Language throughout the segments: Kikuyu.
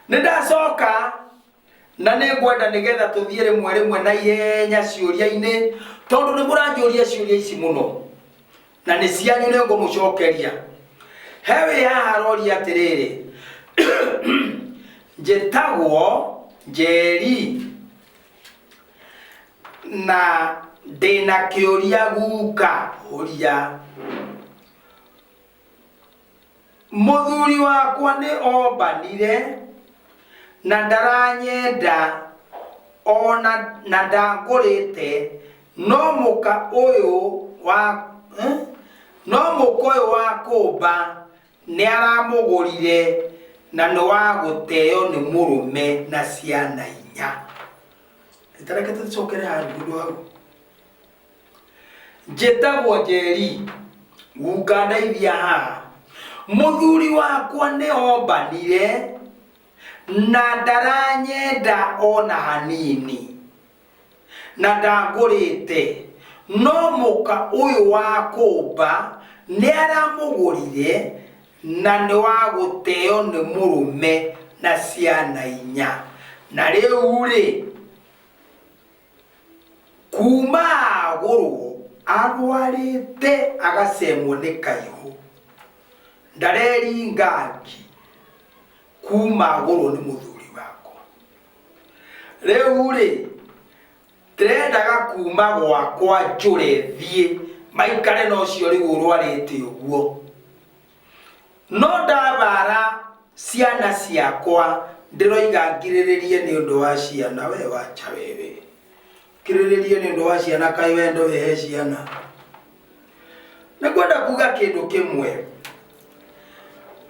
Nĩ ndacoka na nĩ ngwenda nĩgetha tũthiĩ rĩmwe rĩmwe na ihenya ciũria-inĩ tondũ nĩ mũranjũria ciũria ici mũno na nĩ cianyu nĩ ngũmũcokeria. He wĩ haha aroria atĩrĩrĩ, njĩtagwo Njeri na ndĩna kĩũria guka ũria. Mũthuri wakwa nĩ ombanire na ndaranyenda ona na ndangũrĩte no mũka ũyũ wa eh? no mũka ũyũ wa kũmba nĩ aramũgũrire na nĩ wa gũteo nĩ mũrũme na ciana inya. Tareke tũcokere haha ũndũ hau. Njĩtagwo Njeri, guka ndeithia haha. Mũthuri wakwa nĩ ombanire na ndaranyenda ona hanini na ndangũrĩte no mũka ũyũ wa kũmba nĩ aramũgũrire na nĩ wa gũteo nĩ mũrũme na ciana inya. Na rĩu-rĩ, Kuuma agũrwo arwarĩte agacemwo nĩ kaihũ. Ndareringa ngi kuuma agũrwo nĩ mũthuri wakwa. Rĩu-rĩ, ndĩrendaga kuuma gwakwa njũre thiĩ maikare na ũcio rĩu ũrwarĩte ũguo. No ndabara ciana ciakwa ndĩroiga ngirĩrĩrie nĩ ũndũ wa ciana. We wacha wewe. Ngirĩrĩrie nĩ ũndũ wa ciana kaĩ wendo wĩ he ciana. Nĩ ngwenda kuga kĩndũ kĩmwe.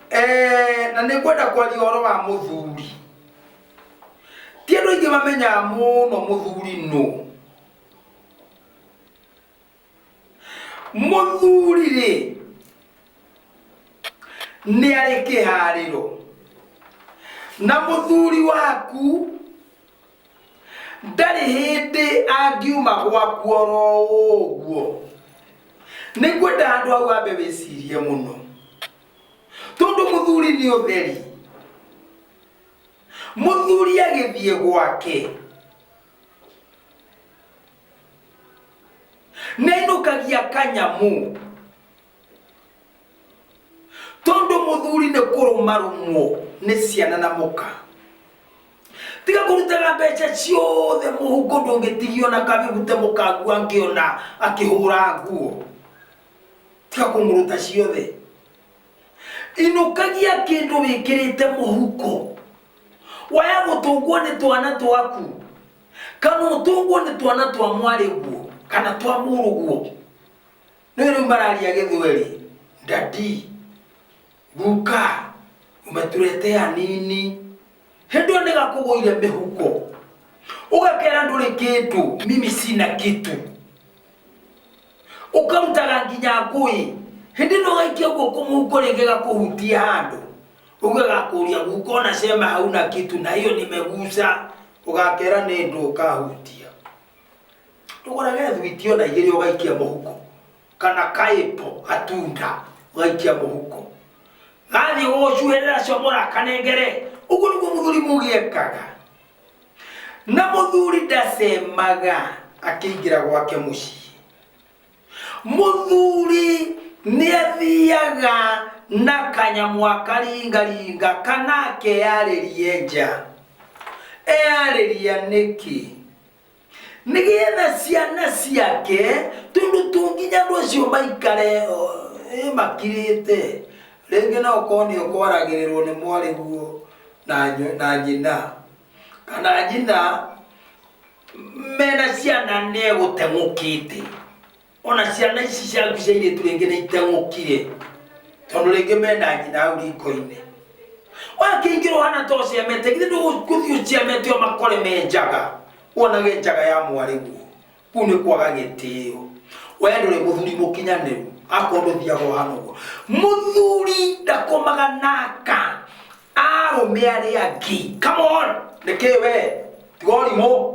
Eh, na nĩ ngwenda kwaria ũhoro wa mũthuri. Ti andũ aingĩ mamenyaga mũno mũthuri nũ. Mũthuri-rĩ, nĩ arĩ kĩharĩro, na mũthuri waku ndarĩ hĩndĩ angiuma gwaku oro ũguo. Nĩ ngwenda handũ hau wambe wĩcirie mũno, tondũ mũthuri nĩ ũtheri. Mũthuri agĩthiĩ gwake Nĩainũkagia kanyamũ tondũ mũthuri nĩ kũrũmarũmwo nĩ ciana na mũka. Tiga kũrutaga mbeca ciothe mũhuko ndũngĩtigio na kabĩgute mũkangu angĩona akĩhũra nguo. Tiga kũmũruta ciothe. Inũkagia kĩndũ wĩkĩrĩte mũhuko. Waya gũtũngwo nĩ twana twaku kana ũtũngwo nĩ twana twa mwarĩguo kana twa mũrũguo. Nĩ rĩu mararia gĩthweri, daddy, guka, umetuletea nini? Hĩndĩ ĩyo nĩ gakũgũire mĩhuko ũgakera ndũrĩ kĩndũ, mimi sina kitu. Ũkarutaga nginya ngũĩ. Hĩndĩ ĩno ũgaikia guoko mũhuko rĩngĩ gakũhutia handũ. Ũguo gakũria guka ona sema hauna kitu na hiyo nimegusa. Ũgakera nĩ ndũ ũkahutia. Ndũgũrage thwiti ona igĩrĩ ũgaikia mũhuko. Kana kaĩpo gatunda ũgaikia mũhuko. Gathiĩ gũgũcuhĩrĩra comora kanengere. Ũguo nĩguo mũthuri mũgĩ ekaga. Na mũthuri ndacemaga akĩingĩra gwake mũciĩ. Mũthuri nĩ athiaga na kanyamũ akaringaringa kana akeyarĩrie nja. Eyarĩria nĩkĩ? Nĩgetha ciana ciake, tondũ to nginya andũ acio maikare eh, makirĩte. Rĩngĩ no ũkorwo nĩ ũkwaragĩrĩrwo nĩ mwarĩguo na, na nyina kana nyina mena ciana nĩ egũteng'ũkĩte. Ona ciana ici ciaku cia airĩtu rĩngĩ nĩ iteng'ũkire tondũ rĩngĩ mena nyina hau riko-inĩ. Wakĩingĩra ũhana ta ũcemete, githĩ ndũgũthiĩ ũcemete ũmakore me njaga, wonage njaga ya mwarĩguo. Kũu nĩ kwaga gĩtĩo. We ndũrĩ mũthuri mũkinyanĩru akorwo ndũthiaga ũhana ũguo. Mũthuri ndakomaga na aka arũme arĩa angĩ. Come on! Nĩkĩ we? Tiga ũrimũ.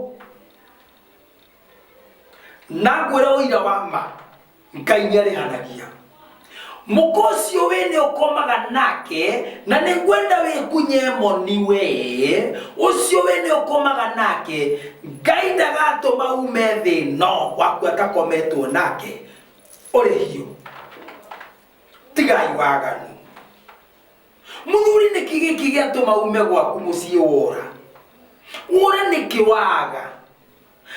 Na ngwĩre ũira wa ma, Ngai nĩ arĩhanagia. Mũka ũcio wene ũkomaga nake, na nĩ ngwenda wĩkunye moni wee, ũcio wene ũkomaga nake, Ngai ndagatũma ume thĩ ĩno waku atakometwo nake, ũrĩhio. Tigai waganu. Mũthuri nĩkĩ gĩkĩ gĩatũma ume gwaku mũciĩ wora? Wora nĩkĩ waga?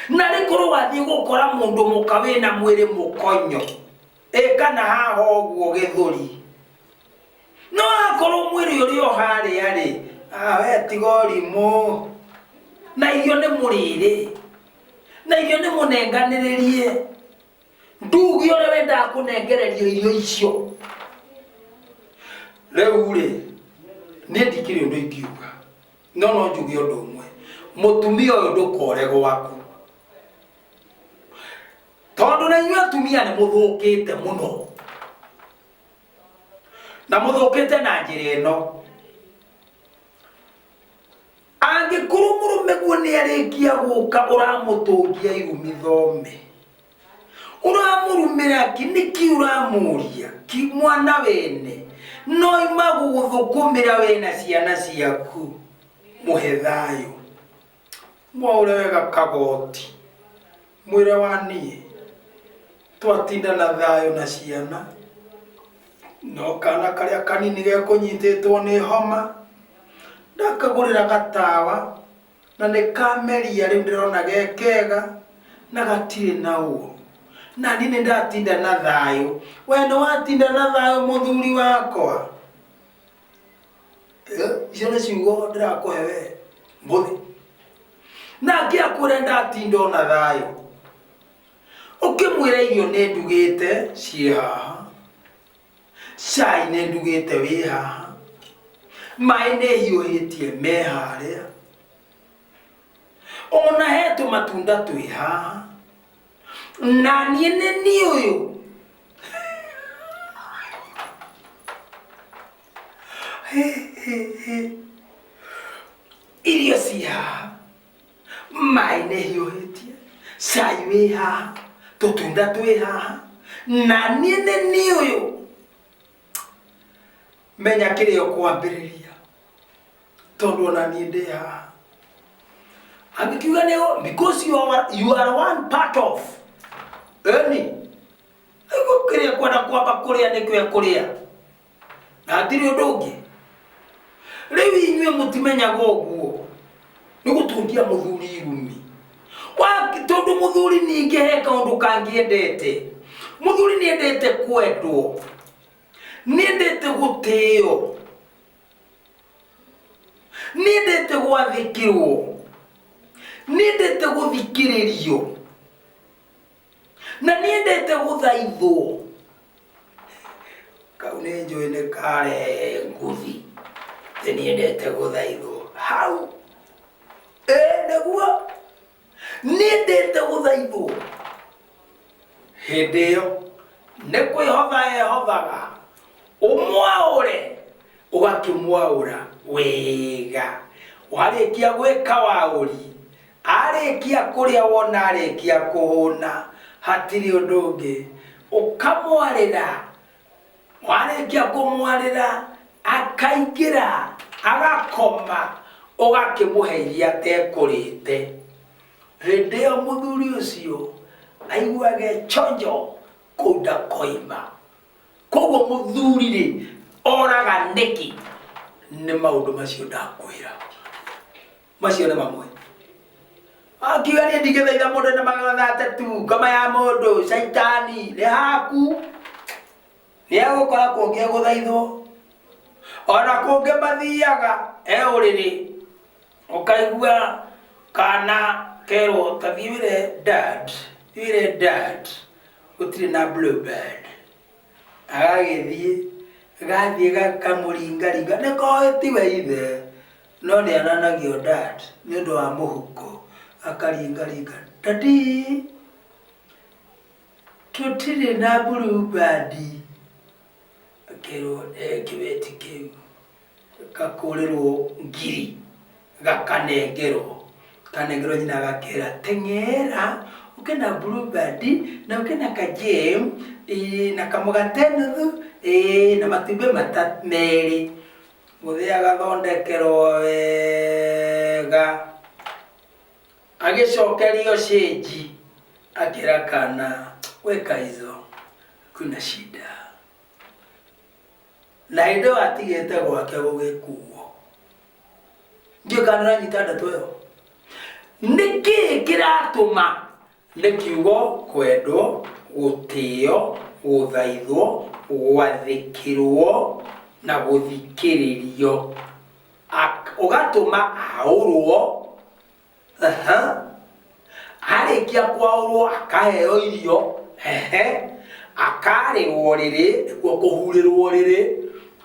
Na rĩkorwo wathiĩ gũkora mũndũ mũka wĩna mwĩrĩ mũkonyo. Ĩ kana haha ũguo gĩthũri. No akorwo mwĩrĩ ũrĩ o harĩa rĩ, ah, we tiga ũrimũ. Na irio nĩ mũrĩre. Na irio nĩ mũnenganĩrĩrie. Nduge ũrĩa wendaga kũnengererio irio icio. Rĩu rĩ, niĩ ndikĩrĩ ũndũ ingiuga. No no njuge ũndũ ũmwe. Mũtumia ũyũ ndũkore gwaku. Tondũ na inyuĩ atumia nĩ mũthũkĩte mũno. Na mũthũkĩte na njĩra ĩno. Angĩkorwo mũrũme guo nĩ arĩkia gũka ũramũtũngia irumi thome. Ũramũrumĩra kĩ nĩkĩ ũramũria ki mwana wene no ima gũgũthũkũmĩra we na ciana ciaku mũhe thayũ. Mwaũre wega kagoti. Mwĩre wa niĩ twatinda na thayũ na ciana no kana karĩa kanini gekũnyitĩtwo nĩ homa ndakagũrĩra gatawa na nĩ kameria rĩu ndĩrona ge kega na gatirĩ na ũru na niĩ nĩ ndatinda na thayũ we nĩ watinda na thayũ mũthuri wakwa. Eh, icio nĩ ciugo ndĩrakũhe we mbũthĩ nake akwĩre ndatinda ona thayũ ũkĩmwĩra irio nĩ ndugĩte ciĩ haha cai nĩ ndugĩte wĩ haha maĩ nĩ hiũhĩtie me harĩa ona he tũmatunda twĩ haha na niĩ nĩ niĩ ũyũ Irio ciĩ haha, maĩ nĩ hiũhĩtie, cai wĩ haha, tũtunda twĩ haha, na niĩ nĩ niĩ ũyũ. Menya kĩrĩa ũkwambĩrĩria, tondũ ona niĩ ndĩ haha. Angĩkiuga nĩ because you are one part of ĩni, kĩrĩa kwenda kwamba kũrĩa nĩkĩo ekũrĩa. Na hatirĩ ũndũ ũngĩ. Rĩu inyuĩ mũtimenyaga ũguo nĩ gũtungia mũthuri irumi. Tondũ mũthuri ningĩ he kaũndũ kangĩ endete. Mũthuri nĩ endete kwendwo, nĩ endete gũtĩo, nĩ endete gwathĩkĩrwo, nĩ endete gũthikĩrĩrio, na nĩ endete gũthaithwo. Kau nĩ njũĩ nĩ kare nguthi atĩ nĩ endete gũthaithwo hau. Ĩ nĩguo nĩ endete gũthaithwo. Hĩndĩ ĩyo nĩ kwĩhotha ehothaga, ũmwaũre ũgakĩmwaũra wega. Warĩkia gwĩka waũri, arĩkia kũrĩa wona arĩkia kũhũna, hatirĩ ũndũ ũngĩ, ũkamwarĩra. Warĩkia kũmwarĩra, akaingĩra, agakoma, ũgakĩmũhe iria atekũrĩte. Hĩndĩ ĩyo mũthuri ũcio aiguage chonjo kũu ndakoima. Koguo mũthuri rĩ, oraga nĩkĩ? Nĩ maũndũ macio ndakwĩra. Macio nĩ mamwe. Akiuga niĩ ndingĩthaitha mũndũ na magatha tu, ngoma ya mũndũ, caitani, nĩ haku. Nĩ egũkora kũngĩ egũthaithwo. Ona kũngĩ mathiaga e ũrĩrĩ, ũkaigua kana kerwo ta thiĩ wĩre dad, thiĩ wĩre dad, gũtirĩ na blue band. Agagĩthiĩ, gathiĩ gakamũringaringa, nĩ koĩ tiwe ithe, no nĩ onanagio dad nĩ ũndũ wa mũhuko, akaringaringa, daddy, tũtirĩ na blue band. Akerwo kĩbeti kĩu gakũrĩrwo ngiri, gakanengerwo, kanengerwo nyina agakera teng'era ũke na blue band na ũke na ka jam na kamũgate nuthu. Ĩĩ, na matumbĩ mata merĩ. Mũthee agathondekerwo wega. Agĩcokerio cĩnji akĩra kana weka hizo kuna shida. Na hĩndĩ ĩyo atigĩte gwake gũgĩkuo. Ndiũĩ kana nĩũranyita ndeto ĩyo. Nĩ kĩĩ kĩratũma Nĩ kiugo kwendwo, gũtĩo, gũthaithwo, gwathĩkĩrwo na gũthikĩrĩrio. Ũgatũma aũrwo, aha, arĩkia kwaũrwo akaheo irio, ehe, akarĩrwo ũrĩrĩ, nĩkuo kũhurĩrwo ũrĩrĩ,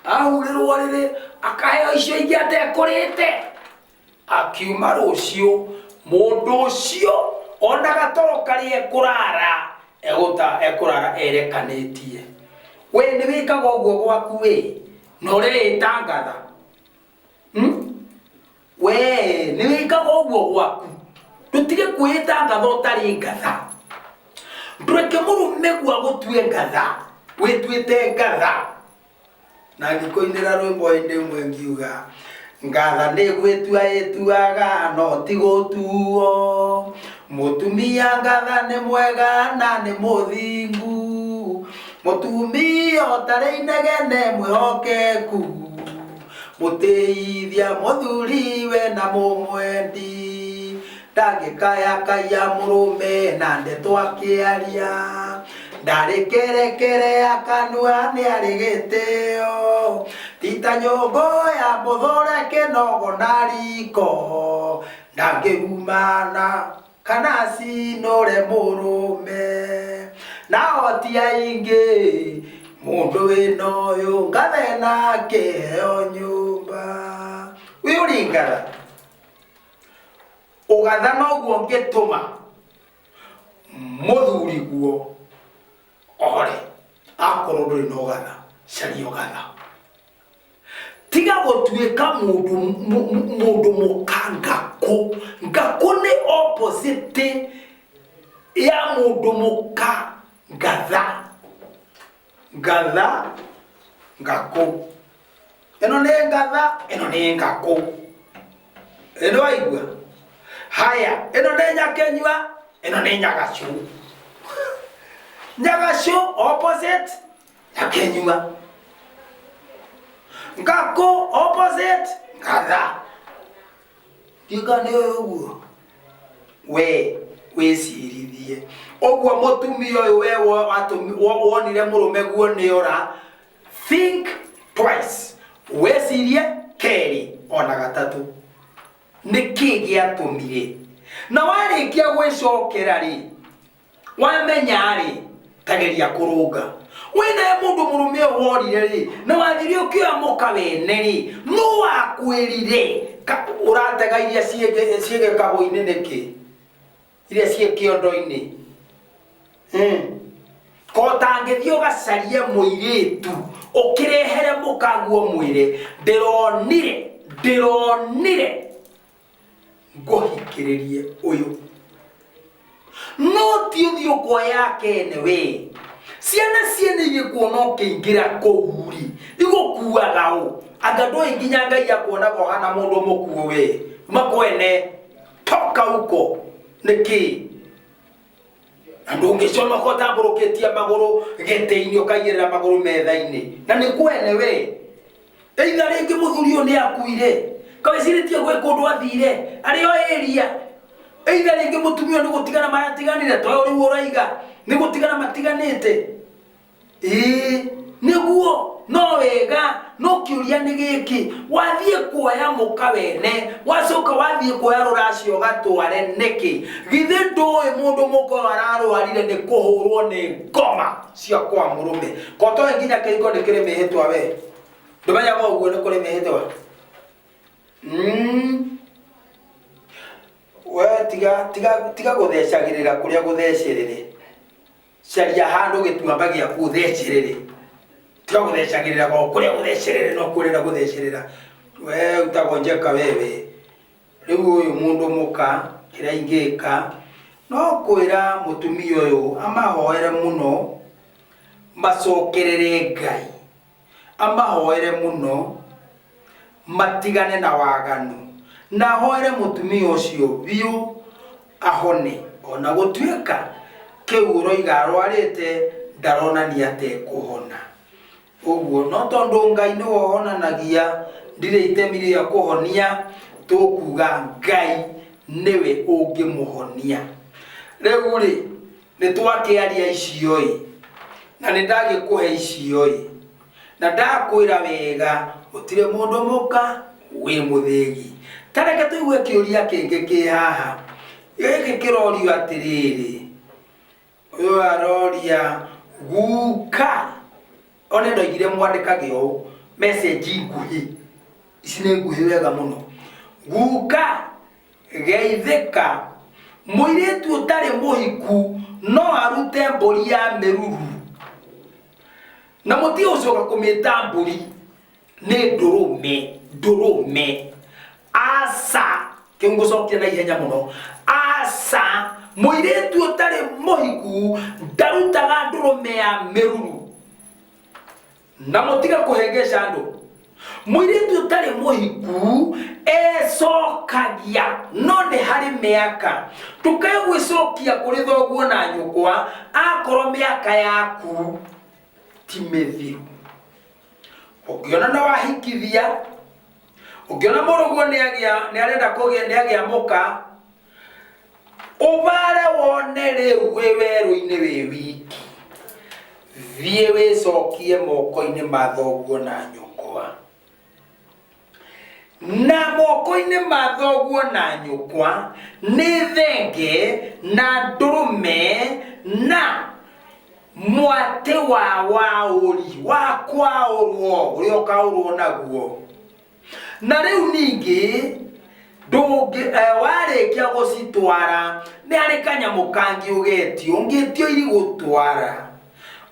ahurĩrwo ũrĩrĩ akaheo icio ingĩ atekũrĩte. Akiuma rũciũ, mũndũ ũcio ona gatoro karĩa ekũrara, egũta ekũrara erekanĩtie. We nĩ wĩkaga ũguo gwaku ĩ, na ũreĩta ngatha? Hmm? We nĩ wĩkaga ũguo gwaku? Ndũtige kwĩĩta ngatha ũtarĩ ngatha. Ndũreke mũrũme guo agũtue ngatha, wĩtuĩte ngatha. Na ngĩkũinĩra rwĩmbo hĩndĩ ĩmwe ngiuga, Ngatha nĩ gwĩtua ĩtuaga no ti gũtuo, mũtumia ngatha nĩ mwega na nĩ mũthingu, mũtumia ũtarĩ inegene mwĩhokeku, mũtĩithia mũthuriwe na mũmwendi. Ndangĩkayakaya mũrũme na ndeto akĩaria, ndarĩ kerekere ya kanua nĩarĩ gĩtĩo, ti ta nyũngũ ya mũthũre kĩnogo na riko, ndangĩrumana kana acinũre mũrũme. Nao ti aingĩ mũndũ wĩna ũyũ ngathe na akĩheo nyũmba. Wĩ ũrĩ ngatha? Ũgatha noguo ngĩtũma mũthuri guo ore. Akorwo ndũrĩ na ũgatha, caria ũgatha. Tiga gũtuĩka mũndũ mũndũ mũka ngakũ. Ngakũ nĩ opposite ya mũndũ mũka ngatha. Ngatha, ngakũ. Ĩno nĩ ngatha, ĩno nĩ ngakũ. Ĩno waigua? Haya, ĩno nĩ nyakenyua, ĩno nĩ nyagacũ. Nyagacũ opposite nyakenyua. Ngakũ opposite ngatha. Ndiũĩ kana nĩ ũĩ ũguo. We wĩcirithie. Ũguo mũtumia ũyũ we wonire mũrũme guo nĩ ora, think twice. Wĩcirie kerĩ ona gatatũ. Nĩkĩ gĩatũmire? Na warĩkia gwĩcokera rĩ, Wamenya-rĩ, ta geria kũrũnga. We nawe mũndũ mũrũme ũyũ worire-rĩ, na wathire ũkĩoya mũka wene-rĩ, nũ wakwĩrire ũratega iria ciĩ gĩkabũ-inĩ nĩkĩ? Iria ciĩ kĩondo-inĩ? Hmm. Ko ũtangĩthiĩ ũgacarie mũirĩtu ũkĩrehere mũkaguo mwĩre ndĩronire ndĩronire ngũhikĩrĩrie ũyũ no ti ũthiĩ ũkoya akene we ciana ciene igĩkuona ũkĩingĩra kũu rĩ igũkuaga ũ anga ndũĩ nginya Ngai akuonaga ũhana mũndũ mũkuũ we makwene toka uko nĩkĩ na ndũngĩconoka ũtambũrũkĩtie magũrũ gĩtĩ-inĩ ũkaigĩrĩra magũrũ metha-inĩ na nĩ kwene we. Either rĩngĩ mũthuri ũyũ nĩ akuire kawĩcirĩtie gwĩ kũndũ athire arĩ o area. Either rĩngĩ mũtumia ũyũ nĩ gũtigana maratiganire toyũ rĩu ũraiga nĩ gũtigana matiganĩte. Ĩĩ nĩguo no wega no kĩũria nĩ gĩkĩ wathiĩ kuoya mũka wene wacoka wathiĩ kuoya rũracio ũgatware nĩkĩ? Githĩ ndũĩ mũndũ mũka ũyũ ararwarire nĩ kũhũrwo nĩ ngoma cia kwa mũrũme? Ko toĩ nginya kĩhiko nĩ kĩrĩ mĩhĩtwa we? Ndũmenyaga ũguo nĩ kũrĩ mĩhĩtwa? Mm. We tiga tiga tiga gũthecagĩrĩra kũrĩa gũthecerere. Caria handũ gĩtuamba gĩaku ũthecerere. Tiga gũthecagĩrĩra o kũrĩa gũthecerere no kũrĩa gũthecerera. We utagonjeka wewe. Rĩu ũyũ mũndũ mũka kĩrĩa ingĩka no kwĩra mũtumia ũyũ amahoere mũno macokerere Ngai. Amahoere mũno matigane na waganu, na ahoere mũtumia ũcio biũ ahone, ona gũtuĩka kĩu ũroiga arwarĩte ndaronania ta ekũhona. Ũguo, no tondũ Ngai nĩwe ũhonanagia, ndirĩ itemi rĩa kũhonia, tũkuga Ngai nĩwe ũngĩmũhonia. Rĩu-rĩ, nĩ twakĩaria icio-ĩ, na nĩ ndagĩkũhe icio-ĩ, na ndakwĩra wega gũtirĩ mũndũ mũka wĩ mũthĩgi. Ta reke tũigue kĩũria kĩngĩ kĩ haha. Gĩkĩ kĩrorio atĩrĩrĩ, ũyũ aroria guka, one ndoigire mwandĩkage ũũ, message nguhĩ, ici nĩ nguhĩ wega mũno. Guka Geithĩka. Mũirĩtu ũtarĩ mũhiku no arute mbũri ya mĩruru. Na mũtige gũcoka kũmĩta mbũri, nĩ ndũrũme, ndũrũme. Aca, kĩu ngũcokia na ihenya mũno. Aca, mũirĩtu ũtarĩ mũhiku ndarutaga ndũrũme ya mĩruru. Na mũtige kũhengeca andũ. Mũirĩtu ũtarĩ mũhiku ecokagia, no nĩ harĩ mĩaka. Ndũkae gwĩcokia kũrĩ thoguo na nyũkwa akorwo mĩaka yaku ti mĩthiru. Ũngĩona nĩ wahikithia, ũngĩona mũrũguo nĩ agĩa, nĩ arenda kũgĩa, nĩ agĩa mũka, Ũbare wone rĩu wĩ werũ-inĩ wĩ wiki, thiĩ wĩcokie moko-inĩ ma thoguo na nyũkwa. Na moko-inĩ ma thoguo na nyũkwa nĩ thenge na ndũrũme na mwatĩ wa waũri wa kwaũrwo ũrĩa ũkaũrwo naguo. Na rĩu ningĩ ndũngĩ eh, warĩkia gũcitwara nĩ harĩ kanyamũ kangĩ ũgetio ũngĩtio irigũtwara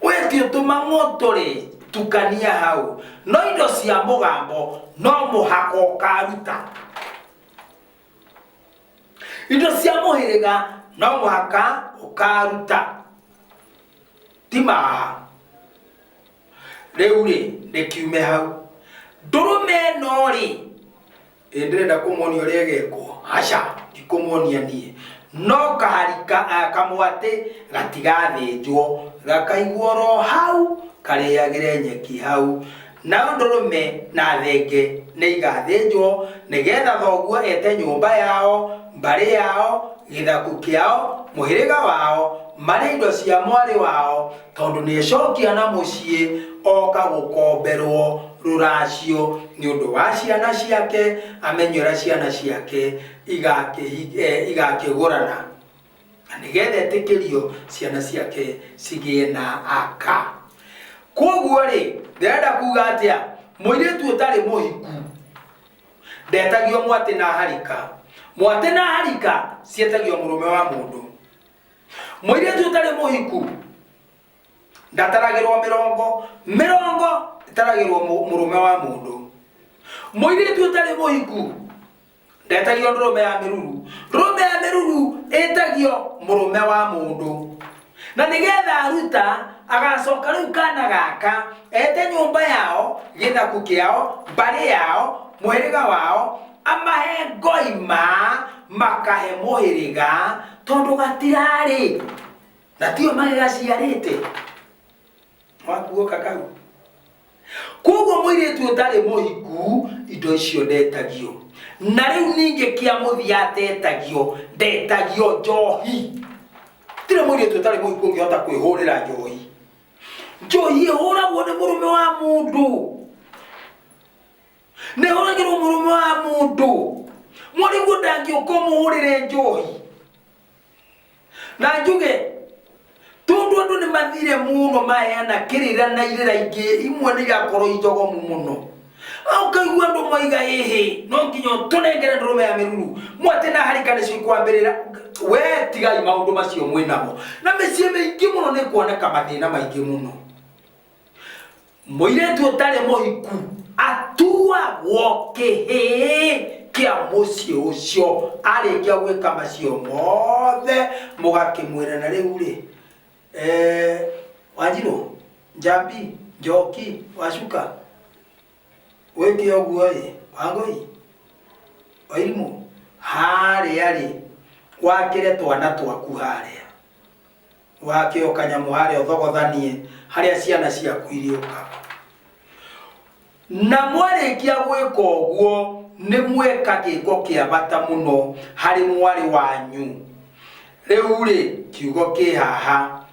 wetio tũmang'ũtũ-rĩ tukania hau no indo cia mũgambo no mũhaka ũkaruta indo cia mũhĩrĩga no mũhaka ũkaruta ti maha Rĩu rĩ, rĩkiume hau. Ndũrũme ĩno rĩ, ĩ ndĩrenda kũmuonia ũrĩa ĩgekwo? Aca, ndikũmuonia niĩ. No kahari ka, kamwatĩ gatigathĩnjwo, gakaigwo oro hau, karĩagĩre nyeki hau. Nayo ndũrũme na thenge nĩ igathĩnjwo, nĩgetha thoguo ete nyũmba yao, mbarĩ yao, gĩthaku kĩao, mũhĩrĩga wao, marĩe indo cia mwarĩ wao, Tondũ nĩecokia na mũciĩ oka gũkomberwo rũracio nĩ ũndũ wa ciana ciake, amenye ũrĩa ciana ciake igakĩgũrana, na nĩgetha etĩkĩrio ciana ciake cigĩe na aka. Kwoguo-rĩ, ndĩrenda kuga atĩa? Mũirĩtu ũtarĩ mũhiku ndetagio mwatĩ na harika. Mwatĩ na harika cietagio mũrũme wa mũndũ. Mũirĩtu ũtarĩ mũhiku ndataragĩrwo mĩrongo, mĩrongo ĩtaragĩrwo mũrũme wa mũndũ. Mũirĩtu ũtarĩ mũhiku ndetagio ndũrũme ya mĩruru, ndũrũme ya mĩruru ĩtagio mũrũme wa mũndũ. Na nĩgetha aruta agacoka rĩu kana gaka ete nyũmba yao, gĩthaku kĩao, mbarĩ yao, mũhĩrĩga wao, amahe ngoima makahe mũhĩrĩga tondũ gatirarĩ na tio magĩgaciarĩte wakuoka kau. Koguo mũirĩtu ũtarĩ mũhiku indo icio ndetagio. Na rĩu ningĩ kĩa mũthia atetagio, ndetagio njohi. Tirĩ mũirĩtu ũtarĩ mũhiku ũngĩhota kwĩhũrĩra njohi. Njohi ĩhũragwo nĩ mũrũme wa mũndũ. Nĩ ĩhũragĩrwo mũrũme wa mũndũ. Mwarĩguo ndangĩũka ũmũhũrĩre njohi. Na njuge tondũ andũ nĩ mathire mũno maheana kĩrĩra na irĩra ingĩ imwe nĩ irakorwo injogomu mũno. Ũkaigua andũ moiga ĩhĩ no nginya ũtũnengere ndũrũme ya mĩruru mwatĩ na harika nĩcio ikwambĩrĩra. We tigai maũndũ macio mwĩnamo. Na mĩciĩ mĩingĩ mũno nĩ kuoneka mathĩna maingĩ mũno. Mũirĩtu ũtarĩ mũhiku atuagwo kĩhĩĩ kĩa mũciĩ ũcio. Arĩkia gwĩka macio mothe, mũgakĩmwĩra na rĩu rĩ, Wanjirũ, Njambi, Njoki, Wacuka, Wĩke ũguo ĩ, Wangũi, Wairimũ, harĩa rĩ, wakĩre twana twaku harĩa. Wake o kanyamũ harĩa ũthogothanie harĩa ciana ciaku irĩũkaga. Na mwarĩkia gwĩka ũguo nĩ mweka gĩko kĩa bata mũno harĩ mwarĩ wanyu. Rĩu-rĩ, kiugo kĩ haha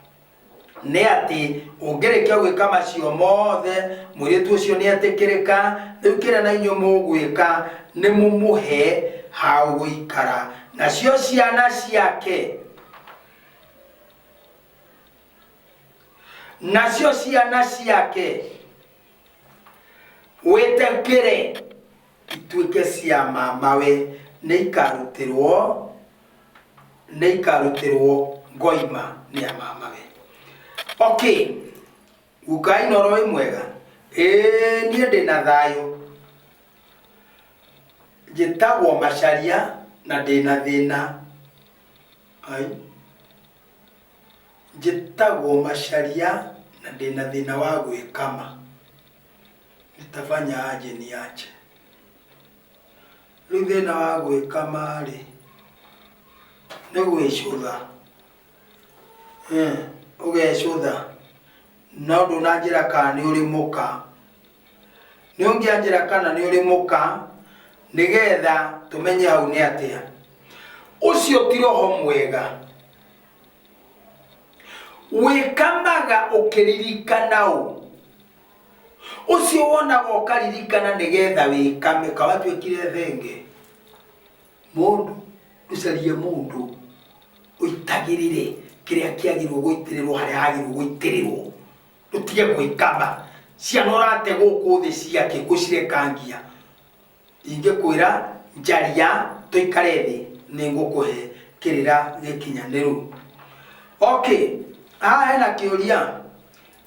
nĩ atĩ ũngĩrĩkia gwĩka macio mothe, mũirĩtu ũcio nĩ etĩkĩrĩka, rĩu kĩrĩa na inyuĩ mũgwĩka nĩ mũmũhe ha gũikara. Nacio ciana ciake nacio ciana ciake wĩtĩkĩre ituĩke cia mamawe nĩ ikarutĩrwo nĩ ikarutĩrwo ngoima nĩ a mamawe. Okay, guka Inooro wĩ mwega? Ĩĩ niĩ ndĩ na thayũ. Njĩtagwo Macharia na ndĩ na thĩna. Ai. Njĩtagwo Macharia na ndĩna thĩna wa gwĩkama. Nitafanya aje niache? Rĩu thĩna wa gwĩkama rĩ, nĩ gwĩcũtha. Ũgecũtha no ndũnanjĩra kana nĩ ũrĩ mũka. Nĩ ũngĩanjĩra kana nĩ ũrĩ mũka nĩgetha tũmenye hau nĩ atĩa. Ũcio ti roho mwega. Wĩkamaga ũkĩririkana ũ? Ũcio wonaga ũkaririkana nĩgetha wĩkame ka watuĩkire thenge. Mũndũ, ũcarie mũndũ ũitagĩrĩre kĩrĩa kĩagĩrĩirwo gũitĩrĩrwo harĩa hagĩrĩirwo gũitĩrĩrwo. Ũtige gwĩkama. Ciana ũrate gũkũ thĩ ciake gũcirekangia. Ingĩkwĩra njaria tũikare thĩ nĩ ngũkũhe kĩrĩra gĩkinyanĩru. Okay, haha hena kĩũria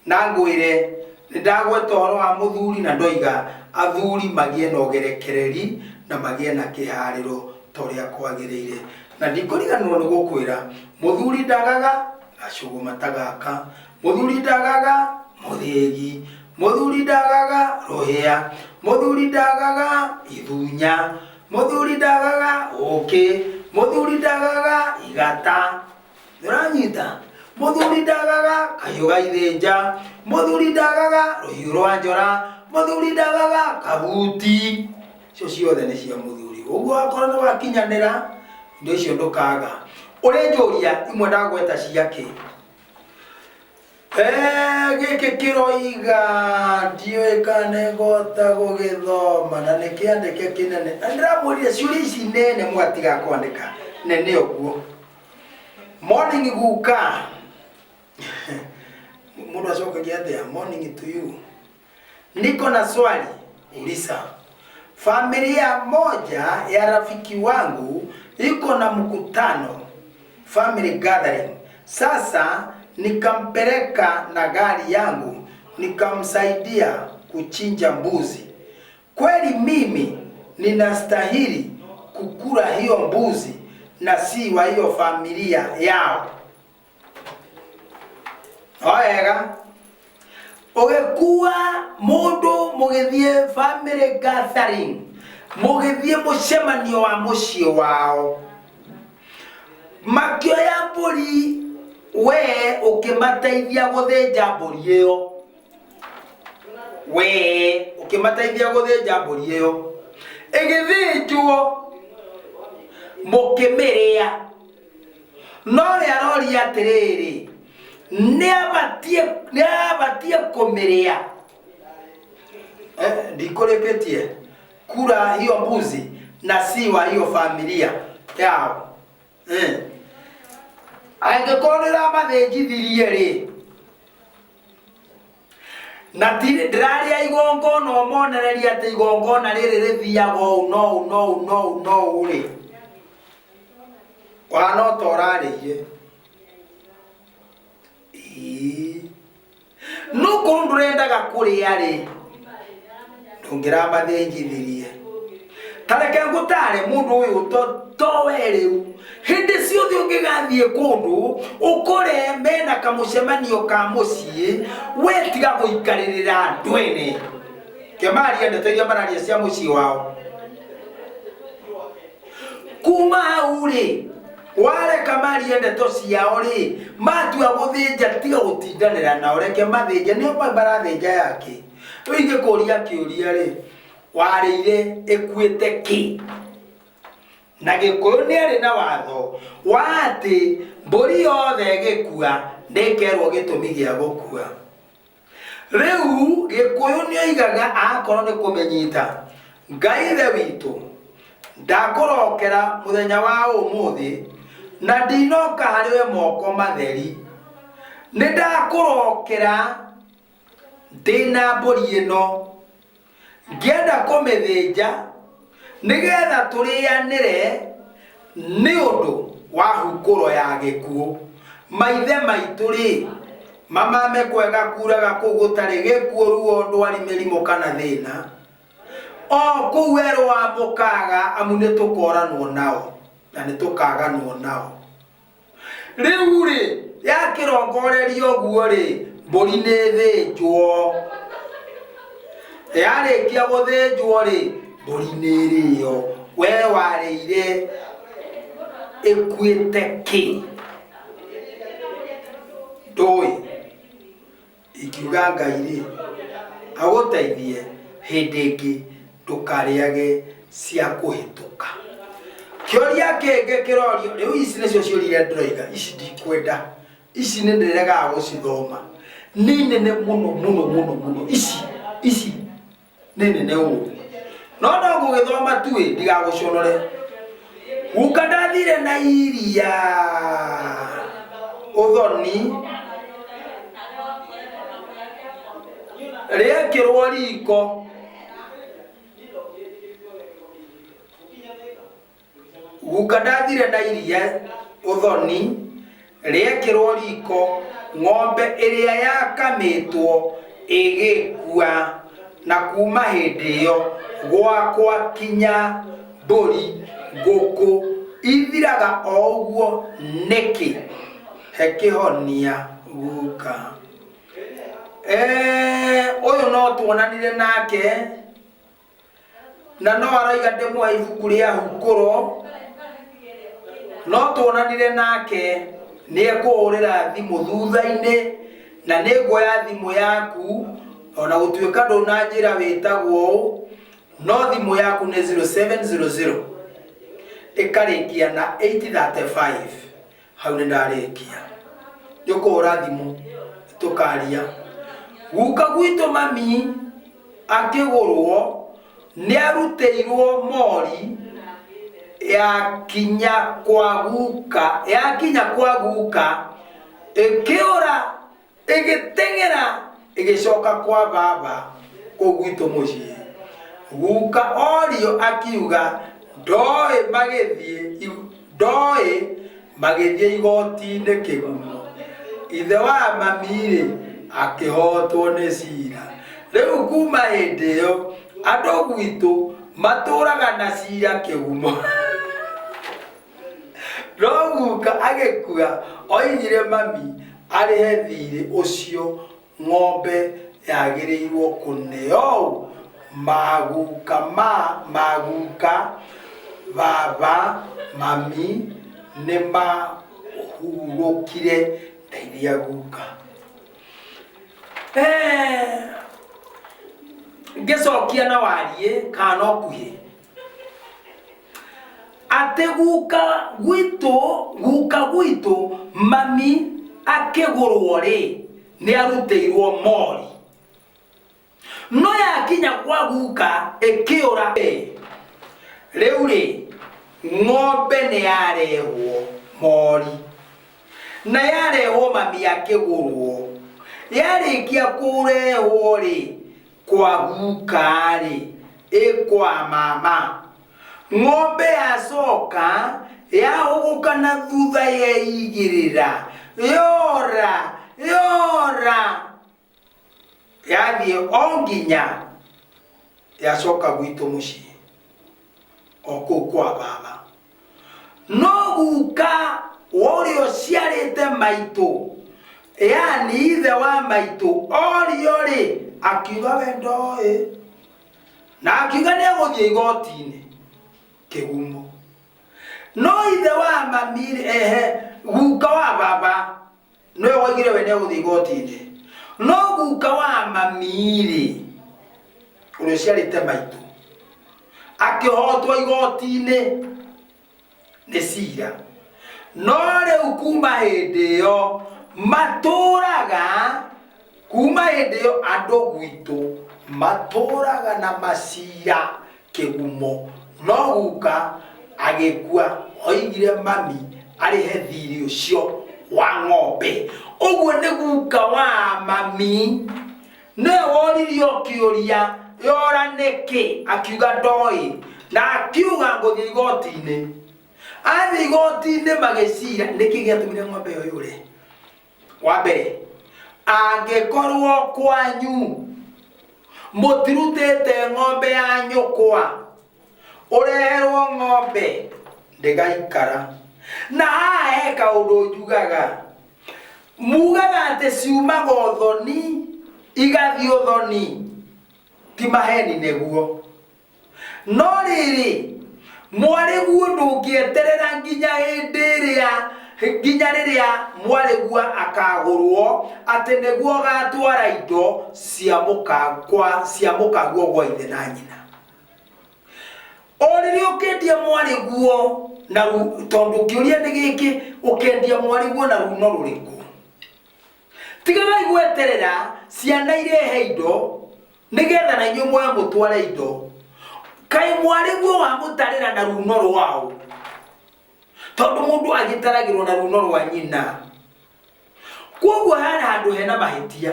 na ngwĩre nĩ ndagweta ũhoro wa mũthuri na ndoiga athuri magĩe na ũgerekereri na magĩe na kĩharĩro ta ũrĩa kwagĩrĩire. Na ndikũriganĩrwo nĩ gũkwĩra mũthuri ndagaga gacũgũma ta gaka, Mũthuri ndagaga mũthĩgi, mũthuri ndagaga rũhĩa, mũthuri ndagaga ithunya, mũthuri ndagaga ũkĩ, mũthuri ndagaga igata. Nĩũranyita? Mũthuri ndagaga kahiũ ga ithĩnja, mũthuri ndagaga rũhiũ rwa njora, mũthuri ndagaga kabuti. Icio ciothe nĩ cia mũthuri. Ũguo akorwo nĩ wakinyanĩra, indo icio ndũkaga. Ũrĩnjũria imwe ndagweta ciakĩ? Gĩkĩ kĩroiga ndiũĩ kana nĩngũhota gũgĩthoma na nĩ kĩandĩke kĩnene na ndĩramwĩrire ciũria ici nene mwatiga kwandĩka nene ũguo. Morning guka. Mũndũ acokagia atĩa? Morning to you. Niko na swali uliza. Familia moja ya rafiki wangu iko na mkutano, family gathering. Sasa nikampeleka na gari yangu nikamsaidia kuchinja mbuzi. Kweli mimi ninastahili kukula hiyo mbuzi na si wa hiyo familia yao? No wega ũgĩkua mũndũ mũgĩthiĩ family gathering, mũgĩthiĩ mũcemanio wa mũciĩ wao, makĩoya mbũri, we ũkĩmateithia gũthĩnja mbũri ĩyo, we ũkĩmateithia gũthĩnja mbũri ĩyo, ĩgĩthĩnjwo mũkĩmĩrĩa. No we aroria atĩrĩrĩ, nĩabatiĩ kũmĩrĩa? Ndikũrĩkĩtie kura hiyo mbuzi na si wa hiyo familia yao. Angĩkorwo nĩ ũramathĩnjithirie rĩ, na ti ndĩrarĩa igongona ũmonererie atĩ igongona rĩrĩ rĩthiaga ũũ no ũũ no ũũ no ũũ no ũũ rĩ, ũhana o ta ũrarĩire. Ĩĩ. No korwo ndũrendaga kũrĩa rĩ, ndũngĩramathĩnjithirie. Ta reke ngũtare mũndũ ũyũ to we rĩu, hĩndĩ ciothe ũngĩgathiĩ kũndũ ũkore mena kamũcemanio ka mũciĩ, we tiga gũikarĩrĩra andũ ene. Kĩmaria ndeto iria mararia cia mũciĩ wao. Kuma hau rĩ, wareka marie ndeto ciao rĩ, matua gũthĩnja tiga gũtindanĩra nao, reke mathĩnje, nĩo moĩ marathĩnja yakĩ. Rĩu ingĩkũria kĩũria rĩ, warĩire ĩkuĩte kĩ? Na Gĩkũyũ nĩ arĩ na watho wa atĩ mbũri yothe ĩgĩkua nĩ ĩkerwo gĩtũmi gĩa gũkua. Rĩu Gĩkũyũ nĩ oigaga akorwo nĩ kũmĩnyita, Ngai ithe witũ, ndakũrokera mũthenya wa ũmũthĩ na ndinoka harĩ we moko matheri. Nĩ ndakũrokera ndĩna mbũri ĩno, ngĩenda kũmĩthĩnja nĩgetha tũrĩanĩre nĩ ũndũ wa hukũro ya gĩkuũ. Maithe maitũ-rĩ, mamame kwega kuraga kũu gũtarĩ gĩkuũ, ruo, ndwari, mĩrimũ kana thĩna, o kũu werũ wa mũkaga, amu nĩtũkoranwo nao na nĩtũkaganwo nao. Rĩu-rĩ, yakĩrongoreria ũguo-rĩ, mbũri nĩ ĩthĩnjwo. Yarĩkia gũthĩnjwo-rĩ, mbũri nĩ ĩrĩo. We warĩire ĩkuĩte kĩ? Ndũĩ. Ingiuga Ngai-rĩ, agũteithie hĩndĩ ĩngĩ ndũkarĩage cia kũhĩtũka. Kĩũria kĩngĩ kĩrorio, rĩu ici nĩcio ciũria iria ndĩroiga, ici ndikwenda, ici nĩ ndĩregaga gũcithoma, nĩ nene mũno mũno mũno mũno, ici ici nĩ nene ũũ, no no ngũgĩthoma tu ĩ ndigagũconore. Guka ndathire na iria ũthoni rĩekĩrwo riko. Guka ndathire na iria ũthoni rĩekĩrwo riko, ng'ombe ĩrĩa yakamĩtwo ĩgĩkua, na kuma hĩndĩ ĩyo gwakwa kinya mbũri, ngũkũ ithiraga o ũguo nĩkĩ? He kĩhonia guka. Ũyũ no tuonanire nake. Na no aroiga ndĩmũhe ibuku rĩa hukũro, no tuonanire nake nĩ ekũhũrĩra thimũ thutha-inĩ, na nĩ nguoya thimũ yaku ona gũtuĩka ndũnanjĩra wĩtagwo ũ, no thimũ yaku nĩ 0700 ĩkarĩkia na 835. Hau nĩ ndarĩkia, nĩ ũkũhũra thimũ tũkaria. Guka gwitũ mami akĩgũrwo nĩ arutĩirwo mori, yakinya kwa guka, yakinya kwa guka ĩkĩũra Ĩgĩteng'era ĩgĩcoka kwa baba kũu gwitũ mũciĩ. Guka orio akiuga ndoĩ magĩthiĩ ndoĩ magĩthiĩ igoti-inĩ Kĩgumo. Ithe wa mami-rĩ akĩhotwo nĩ cira. Rĩu kuma hĩndĩ ĩyo andũ gwitũ matũraga na cira Kĩgumo. No guka agĩkua oigire mami arĩhe thiirĩ ũcio ng'ombe yagĩrĩirwo kũneo maguka ma maguka baba mami nĩ mahurũkire ndeithia guka. Eh, ngĩcokia na wariĩ kana no kuhĩ Atĩ guka gwitũ, guka gwitũ mami akĩgũrwo rĩ, nĩ arutĩirwo mori. No yakinya kwa guka ĩkĩũra. Rĩu rĩ, ng'ombe nĩ yarehwo mori. Na yarehwo mami akĩgũrwo. Yarĩkia kũrehwo rĩ, Kwa guka-rĩ, ĩ kwa mama. Ng'ombe yacoka yahũgũka na thutha yeigĩrĩra, yora, yora, yathiĩ o nginya yacoka gwitũ mũciĩ, o kũu kwa baba. No guka wa ũrĩa ũciarĩte maitũ, yaani ithe wa maitũ, orio-rĩ, akiuga we ndoĩ. Na akiuga nĩ egũthiĩ igoti-inĩ kĩgumo. No ithe wa mami ehe guka wa baba nĩwe woigire we nĩ egũthiĩ igoti-inĩ. No guka wa mami rĩ, ũrĩa ũciarĩte maitũ, akĩhotwo igoti-inĩ nĩ cira. No rĩu kuma hĩndĩ ĩyo matũraga, kuma hĩndĩ ĩyo andũ gwitũ matũraga na macira kĩgumo. No guka agĩkua oigire mami arĩhe thirĩ ũcio wa ng'ombe. Ũguo nĩ guka wa mami nĩwe woririo kĩũria yora nĩkĩ, akiuga ndoĩ, na akiuga ngũthiĩ igoti-inĩ. Athiĩ igoti-inĩ magĩcira nĩkĩ gĩatũmire ng'ombe ĩyo yũre. Wa mbere, angĩkorwo kwanyu mũtirutĩte ng'ombe ya nyũkwa, ũreherwo ng'ombe ndĩgaikara. Na haha he kaũndũ njugaga, mugaga atĩ ciumaga ũthoni igathiĩ ũthoni, ti maheni nĩguo. No rĩrĩ, mwarĩguo ndũngĩeterera nginya hĩndĩ ĩrĩa nginya rĩrĩa mwarĩguo akagũrwo atĩ nĩguo ũgatwara indo cia mũka kwa cia mũkaguo gwa ithe na nyina. O rĩrĩa ũkendia mwarĩguo na tondũ kĩũria nĩ gĩkĩ, ũkendia mwarĩguo na runo rũrĩkũ? Tigagai gweterera ciana irehe indo nĩgetha na inyuĩ muoye mũtware indo. Kaĩ mwarĩguo wamũtarĩra na runo rwaũ? Tondũ mũndũ agĩtaragĩrwo na runo rwa nyina. Kwoguo hena handũ hena mahĩtia.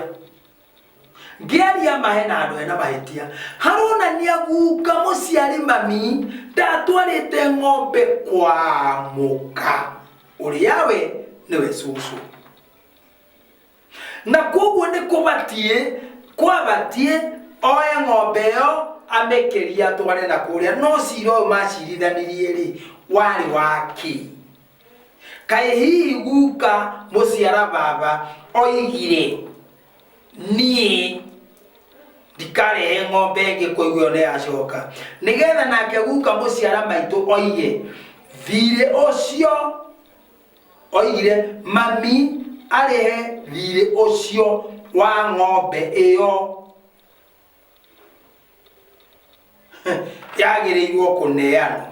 Ngĩaria ma hena handũ hena mahĩtia. Haronania guka mũciari mami ndatwarĩte ng'ombe kwa mũka ũrĩa we nĩwe cũcũ. Na kwoguo nĩ kũbatiĩ kwabatiĩ oe ng'ombe ĩyo amĩkĩrie atware na kũrĩa. No cira ũyũ macirithanirie rĩ, warĩ wa kĩ? Kaĩ hihi guka mũciara baba oigire niĩ ndikarehe ng'ombe ĩngĩ kũigua ĩyo nĩ yacoka, nĩgetha nake guka mũciara maitũ oige thirĩ ũcio oigire mami arĩhe thirĩ ũcio wa ng'ombe ĩyo yagĩrĩirwo kũneanwo.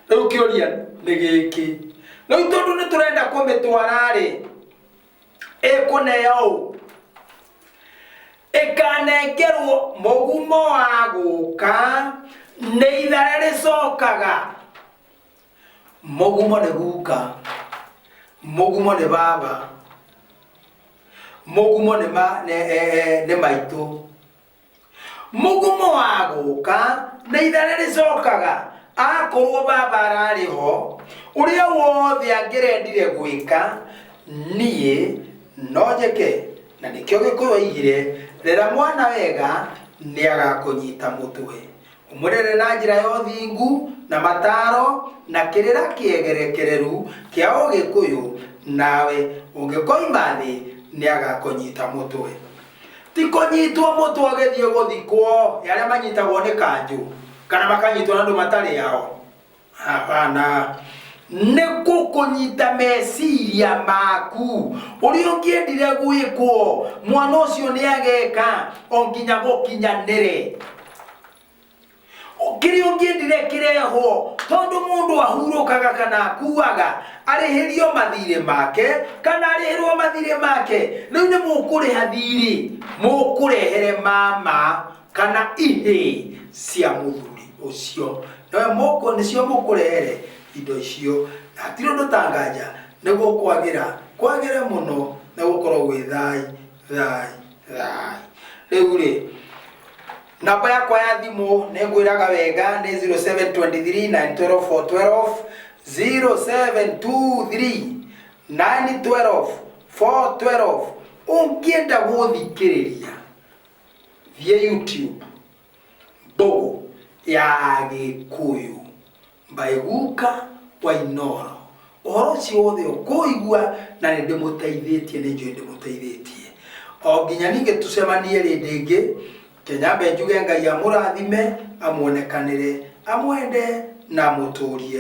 Rĩu kĩũria nĩ gĩkĩ, rĩu tondũ nĩ tũrenda kũmĩtwara-rĩ, ĩkũneo ũ? Ĩkanengerwo mũgumo wa gũka nĩ ithare rĩcokaga. Mũgumo nĩ guka, mũgumo nĩ baba, mũgumo nĩ ma, nĩ, eh, nĩ maitũ. Mũgumo wa gũka nĩ ithare rĩcokaga. Akorwo baba ararĩ ho, ũrĩa wothe angĩrendire gwĩka, niĩ no njĩke. Na nĩkĩo Gĩkũyũ oigire, rera mwana wega nĩ agakũnyita mũtwe. Ũmũrere na njĩra ya ũthingu na mataaro na kĩrĩra kĩegerekereru kĩa Ũgĩkũyũ, nawe ũngĩkoima thĩ nĩagakũnyita mũtwe. Ti kũnyitwo mũtwe ũgĩthiĩ gũthikwo, ĩ arĩa manyitagwo nĩ kanjũ kana makanyitwo nĩ andũ matarĩ ao? Hapana. Nĩ gũkũnyita meciria maku ũrĩa ũngĩendire gwĩkwo, mwana ũcio nĩ ageka o nginya gũkinyanĩre. Kĩrĩa ũngĩendire kĩrehwo, tondũ mũndũ ahurũkaga kana akuaga arĩhĩrio mathirĩ make kana arĩhĩrwo mathirĩ make. Rĩu nĩ mũkũrĩha thirĩ, mũkũrehere mama kana ihĩĩ cia mũthuri ũcio. Nawe mũkũ nĩcio mũkũrehere indo icio. Na hatirĩ ũndũ ta nganja nĩ gũkwagĩra, kwagĩre mũno na gũkorwo gwĩ thai thai thai. Rĩu rĩ, namba yakwa ya thimũ nĩ ngwĩraga wega nĩ 0723 912 412, 0723 912 412. Ũngĩenda gũthikĩrĩria thiĩ YouTube Mbũgũ ya Gĩkũyũ by Guka wa Inooro. Ũhoro ũcio wothe ũkũigua na nĩ ndĩmũteithĩtie, nĩ njũĩ ndĩmũteithĩtie. O nginya ningĩ tũcemanie rĩndĩ ĩngĩ. Kenyambe njuge Ngai amũrathime, amuonekanĩre, amwende na amũtũrie.